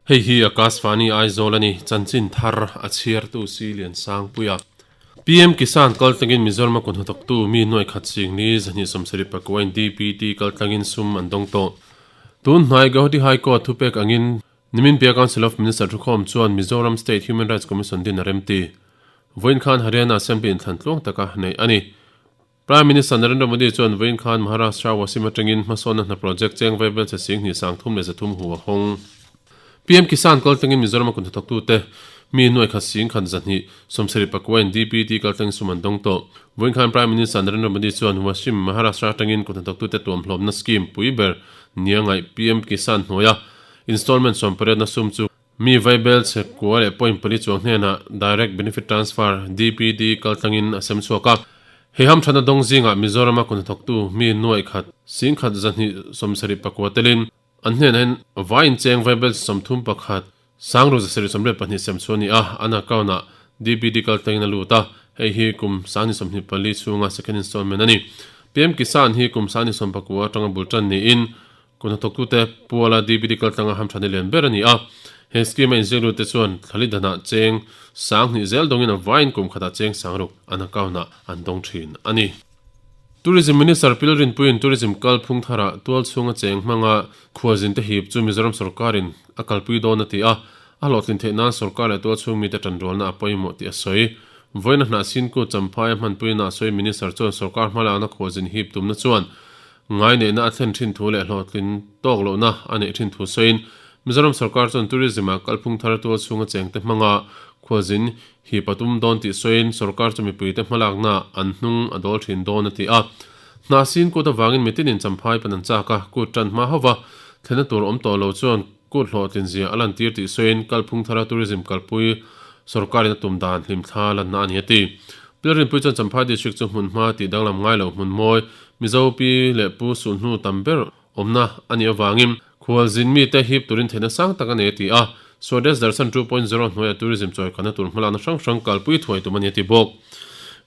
Hei hi Akashvani Aizawl a ni, chanchin thar a chhiartu si Liansangpuia. PM Kisan kaltlangin Mizoram a kuthnathawktu mi nuai khat singli 274 in DPT kaltlangin sum an dawng tawh. Tun hnai Guwahati High Court thupek angin Nimin Pia Council of Minister thukhawm chuan Mizoram State Human Rights Commission din a remti. Vawiin khan Haryana Assembly inthlan tluang taka neih a ni. Prime Minister Narendra Modi chuan vawiin khan Maharashtra Washim atangin hmasawnna hna project cheng vaibel che sing hnih sang thum leh zathum hu a hawng. PM Kisan kaltlangin Mizoram a kunhnathawktute mi nuai khat sing khat 270 pakuain DPT kaltlang sum an dawng tawh. Vawiin khan Prime Minister Narendra Modi chuan Washim, Maharashtra atangin kunhnathawktute tuamhlawmna scheme pui ber nia ngaih PM Kisan hnuaia installment 18 na sum chu Mi vaibel chhe kua leh point pali chuang hnenah Direct Benefit Transfer, DBT, kaltlangin a sem chhuak a. Hei hamthatna dawng zingah Mizorama kunhnathawktu mi nuaih khat, 10,000 274 telin an hnenah hian vaiin cheng vaibel 31, sangru 782 sem chhuah a ni a, an account-ah DBT kaltlangin a lut a, hei hi kum 2024 chhunga second installment a ni. PM Kisan hi kum 2019 atanga bul tan niin Kut hnathawktute puala DBT kaltlanga hamthani lian ber a ni a. He scheme a inziaklute chuan thlali danah cheng sang hnih zel dawngin a vaiin kum khatah cheng sang ruk an account-ah an dawng thin a ni. Tourism Minister Pil Rinpuiin tourism kalphung tharah tual chhunga cheng hmanga khualzinte hip chu Mizoram sorkarin a kalpui dawn a ti a, a hlawhtlin theih nan sorkar leh tual chhung mite tanrualna a pawimawh tih a sawi. Vawiin a hnah Sinku Champhai a hmanpuina a sawi Minister chuan sorkar hmalakna khualzin hip tumna chuan Ngaineihna a thlen thin thu leh hlawhtlin tawk lohna a neih thin thu sawiin Mizoram sorkar chuan tourism-ah kalphung thar tual chhunga chengte hmanga khualzin hip a tum dawn tih sawiin sorkar chu mipuite hmalakna an hnung a dawl thin dawn a ti a. Hnah sin kut avangin mitinin champhai pan an chak a, kut tan hma hauva thlenna tur awm tawh lo chuan kut hlawhtlin zia a lantir tih sawiin kalphung thara tourism kalpui sorkarin a tum dan hlimthla lanna a ni a ti. Pilrinpui chuan Champhai district chu hmun hma tih danglam ngai lo hmun mawi Mizo pi leh pu sulhnu tam ber awmna a nih avangin khualzin mite hip turin theihna sang tak a nei a ti a, Swadesh Darshan 2.0 hnuaia tourism chawikhanna tur hmalakna hrang hrang kalpui thuai tum a ni a ti bawk.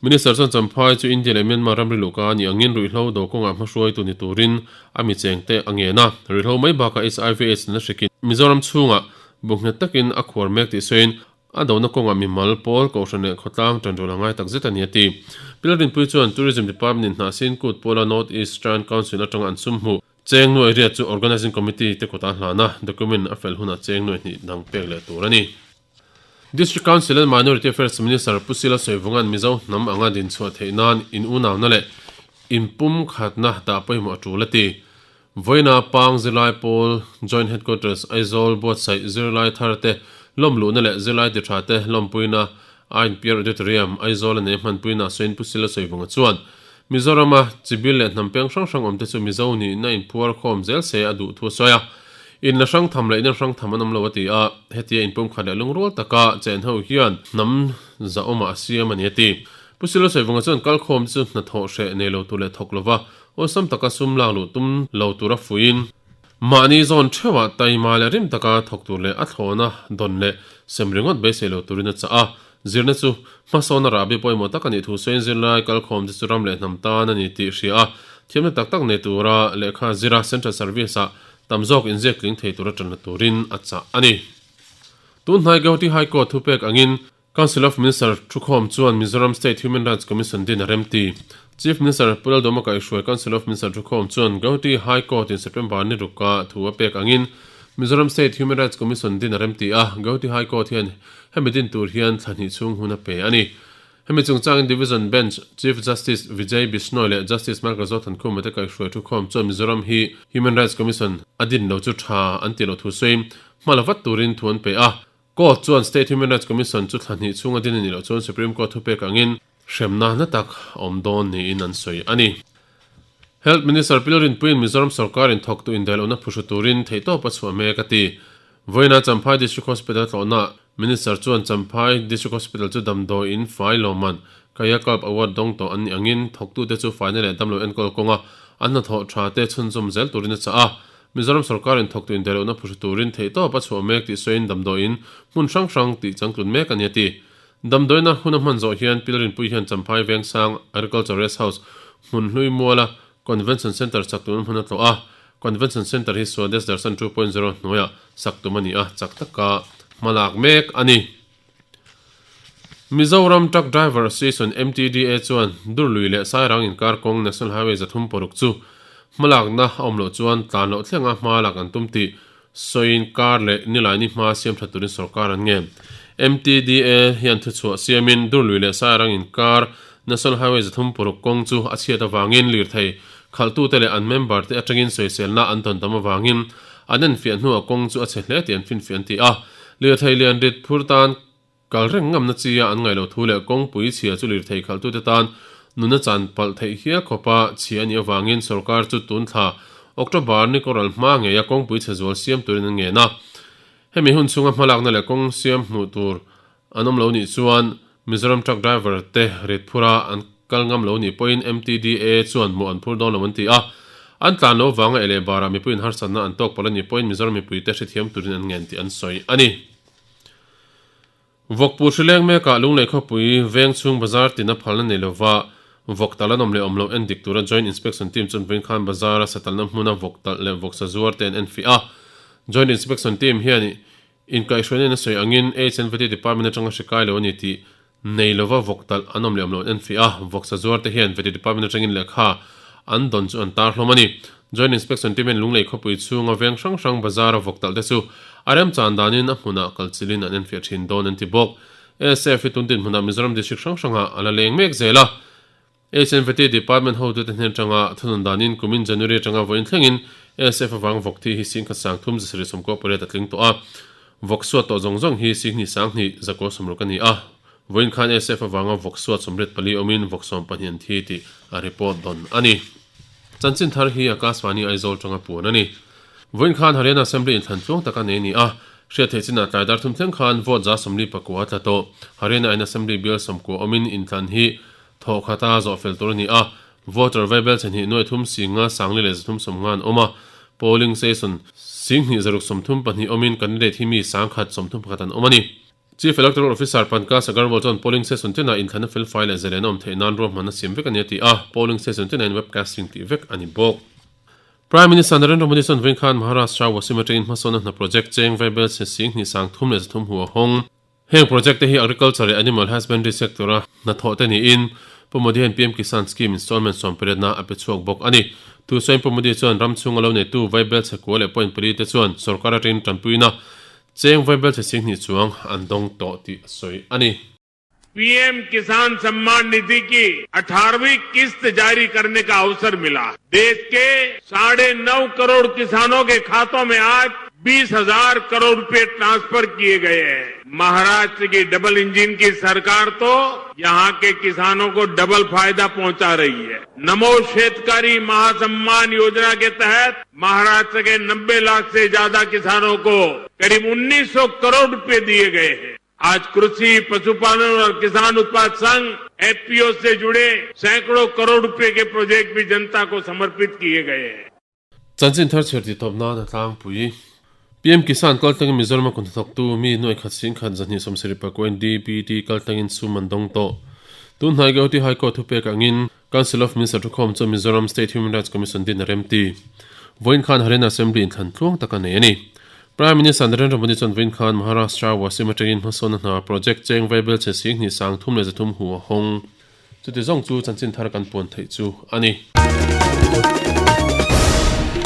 Minister chuan Champhai chu India leh Myanmar ramri luhka a nih angin ruihhlo do kawngah hmahruaitu ni turin a mi chengte a ngen a, ruihhlo mai bakah HIV AIDS nana hrikin Mizoram chhungah bu nghet takin a khuar mek tih sawiin A dona kawngah mimal, pawl, kohhran leh khawtlang tanrual a ngai tak zet a ni a ti. Pilar Rinpui chuan Tourism Department in hnahsin kut pawla North East Shrine Council atanga an sum hmuh cheng nuai riat chu Organising Committee te kutah a hlan a, document a fel hunah cheng nuai hnih dang pek leh tur a ni. District Council and Minority Affairs Minister Pu Sila Sawivunga'n Mizo hnam anga dinchhuah theih nan in unauna leh inpumkhatna dah pawimawh a tul a ti. Vawiina Pang zirlai pawl Joint Headquarters Aizawl buatsaih zirlai thar te lawmluhna leh zirlai ti tha te lawmpuina Ainpiar Auditorium Aizawl a nei hmanpuina sawiin Pu Sila Sawivunga chuan Mizorama chibil leh hnam peng hrang hrang awmte chu Mizo nihna inphuar khawm zel se a duh thu a sawi a. In la hrang tham leh in hrang tham an awm lo a ti a, hetia inpumkhat leh lungrual taka chen ho hian hnam zahawmah a siam a ni a ti. Pu Sila Sawivunga chuan kalkhawm chu hnathawh hreh nei lo tur leh thawk lova Awlsam taka sum lak luh tum lo tura fuiin mahni zawn theuhah taima leh rim taka thawk tur leh a thlawhna dawn leh sem ringawt beisei lo turin a chah a. Zirna chu hmasawn a rahbi pawimawh tak a nih thu sawiin zirlai kalkhawm te chu ram leh hnam tan a ni tih hria a, thiamna tak tak nei tura lehkha zira Central Service-ah tam zawk inziak tling thei tura tanla turin a chah a ni. Tun hnai Guwahati High Court thupek angin Council of Minister thukhawm chuan Mizoram State Human Rights Commission din a remti. Chief Minister Pu Laldawma kaihhruai Council of Minister thukhawm chuan Guwahati High Court in September ni ruka thu a pek angin Mizoram State Human Rights Commission din a remti a, Guwahati High Court hian hemi din tur hian thla hnih chhung hun a pe a ni. Hemi chungchangin Division Bench Chief Justice Vijay Bishnoi leh Justice Michael Zothankhuma te kaihhruai thukhawm chuan Mizoram hi Human Rights Commission a din lo chu tha an ti lo thu sawiin hma la vat turin thu an pe a. Court chuan State Human Rights Commission chu thla hnih chhunga din a nih loh chuan Supreme Court thupek angin hremna na tak a awm dawn niin an sawi a ni. Health Minister Pil Rinpuiin Mizoram sorkarin thawktu indaihlohna phuhru turin theihtawp a chhuah mek a ti. Vawiina Champhai District Hospital tlawhnaah Minister chuan Champhai District Hospital chu damdawiin fai lawmman Kayakalp Award dawng tawh an nih angin thawktute chu faina leh damlo enkawl kawnga an hnathawh tha te chhunzawm zel turin a chah a. Mizoram sorkarin thawktu indaihlohna phuhru turin theihtawp a chhuah mek tih sawiin damdawiin hmun hrang hrang tih changtlun mek a ni a ti. Damdawiina hun a hman zawh hian Pilrinpui hian Champhai Vengsang Agriculture Rest House hmun hlui muala Convention Centre chak tun hmun a tlawh a. Convention Centre hi Swadesh Darshan 2.0 hnuaiah sak tum a ni a, chak taka hmalak mek a ni. Mizoram Truck Driver Association, MTDA, chuan Durlui leh Sairang inkar kawng National Highway 306 chu hmalakna a awm loh chuan tlan loh thlenga hma lak an tum tih sawiin kar leh Nilaini hma siam tha turin sorkar an ngen. MTDA hian thuchhuah siamin Durlui leh Sairang inkar National Highway 36 kawng chu a chhiat avangin lirthei khalhtute leh an member te atangin sawiselna an tawn tam avangin an enfiah hnuah kawng chu a chhe hle tih an finfiah an ti a. Lirthei lian rit phur tan kal reng ngamna chia an ngaih loh thu leh kawngpui chhia chu lirthei khalhtute tan nuna chan palh theih hial khawpa chhia a nih avangin sorkar chu tun thla October ni kawral hma ngeia kawngpui chhe zual siam turin an ngen a. Hemi hun chhunga hmalakna leh kawng siam hmuh tur an awm lo nih chuan Mizoram truck driver te rit phura an kal ngam lo nih pawhin MTDA chuan mawh an phur dawn lo an ti a. An tlan lo vanga e leh barah mipuiin harsatna an tawk palh a nih pawhin Mizoram mipuite hrethiam turin an ngen tih an sawi a ni. Vawkpu hri leng mekah Lunglei khawpui veng chhung bazar tina phalna nei lova vawk talh an awm leh awm loh en dik tura Joint Inspection Team chuan Vengkhan bazara satalna hmuna vawk talh leh vawksa zuar te an enfiah a. Joint Inspection Team hian Inkaihhruaina in a sawi angin HNVT Department atanga hri kai lo a ni tih nei lova vawk talh an awm leh awm loh an enfiah a, vawksa zuar te hian VT Department atangin lehkha an dawn chu an tar hlawm a ni. Joint Inspection Team hian Lunglei khawpui chhunga veng hrang hrang bazar a vawk talh te chu a remchan danin a hmunah kalchilhin an enfiah thin dawn an ti bawk. ASF hi tun dinhmunah Mizoram District hrang hrangah a la leng mek zel a. HNVT Department hotute hnen atanga thunun danin kumin January atanga vawiin thlengin ASF avang vawk thi hi singkhat sang thum zasarih sawmkua pariat a tling tawh a. Vawk suat tawh zawng zawng hi singhnih sanghnih zakua sawmruk a ni a. Vawiin khan ASF avanga vawk suat 84 awmin vawk 12 an thi tih a report dawn a ni. Chanchin thar hi Akashvani Aizawl tanga puan a ni. Vawiin khan Haryana Assembly inthlan tluang tak a nei a ni a. Hriat theih chinah tlai dar thum thleng khan vote 49 a tla tawh. Haryana in Assembly bial 90 awmin inthlan hi Thawh khata zawh fel tur a ni a, voter vaibel chhe hnih nuai thum singa sangli leh zathum sawmnga an awm a, polling station 10 634 awmin candidate hi mi 131 an awm a ni. Chief Electoral Officer Pankaj Agarwal chuan polling station tinah inthlana felfai leh zalen a awm theih nan ruahmanna siam vek a ni a ti a, polling station tinah in webcasting tih vek a ni bawk. Prime Minister Narendra Modi chuan vawiin khan Maharashtra Washim atangin hmasawnna hna project cheng vaibel chhe 10 3 3 hu a hawng. Heng project te hi Agriculture leh Animal Husbandry sector a hnathawh te niin Pu Modi hian PM Kisan Scheme installment sawmpariatna a pe chhuak bawk a ni. Thu sawiin Pu Modi chuan ram chhunga lo neitu vaibel chhekua leh point pali te chuan sorkar atangin tanpuina cheng vaibel chhe 2000 chuang an dawng tawh tih a sawi a ni. PM Kisan Samman Nidhi ki अठारहवीं किस्त जारी करने का अवसर मिला। देश के 9.5 करोड़ किसानों के खातों में आज 20,000 करोड़ रुपए ट्रांसफर किए गए हैं। महाराष्ट्र की डबल इंजन की सरकार तो यहां के किसानों को डबल फायदा पहुंचा रही है। नमो शेतकारी महासम्मान योजना के तहत महाराष्ट्र के 90 लाख से ज्यादा किसानों को करीब 1900 करोड़ रुपए दिए गए हैं। आज कृषि, पशुपालन और किसान उत्पाद संघ एफपीओ से जुड़े सैकड़ों करोड़ रुपए के प्रोजेक्ट भी जनता को समर्पित किए गए हैं। Chanchin thar chhiar tih tawp nan a tlangpui. PM Kisan kaltlangin Mizoram a kun hnathawktu mi nuai khat sing khat 274 DBT kaltlangin sum an dawng tawh. Tun hnai Guwahati High Court thupek angin Council of Minister thukhawm chuan Mizoram State Human Rights Commission din a remti. Vawiin khan Haryana Assembly inthlan tluang tak a nei a ni. Prime Minister Narendra Modi chuan vawiin khan Maharashtra Washim atangin hmasawnna hna project cheng vaibel chhe 2 3 3 hu a hawng. Chuti zawng chu chanchin thar kan puan theih chu a ni.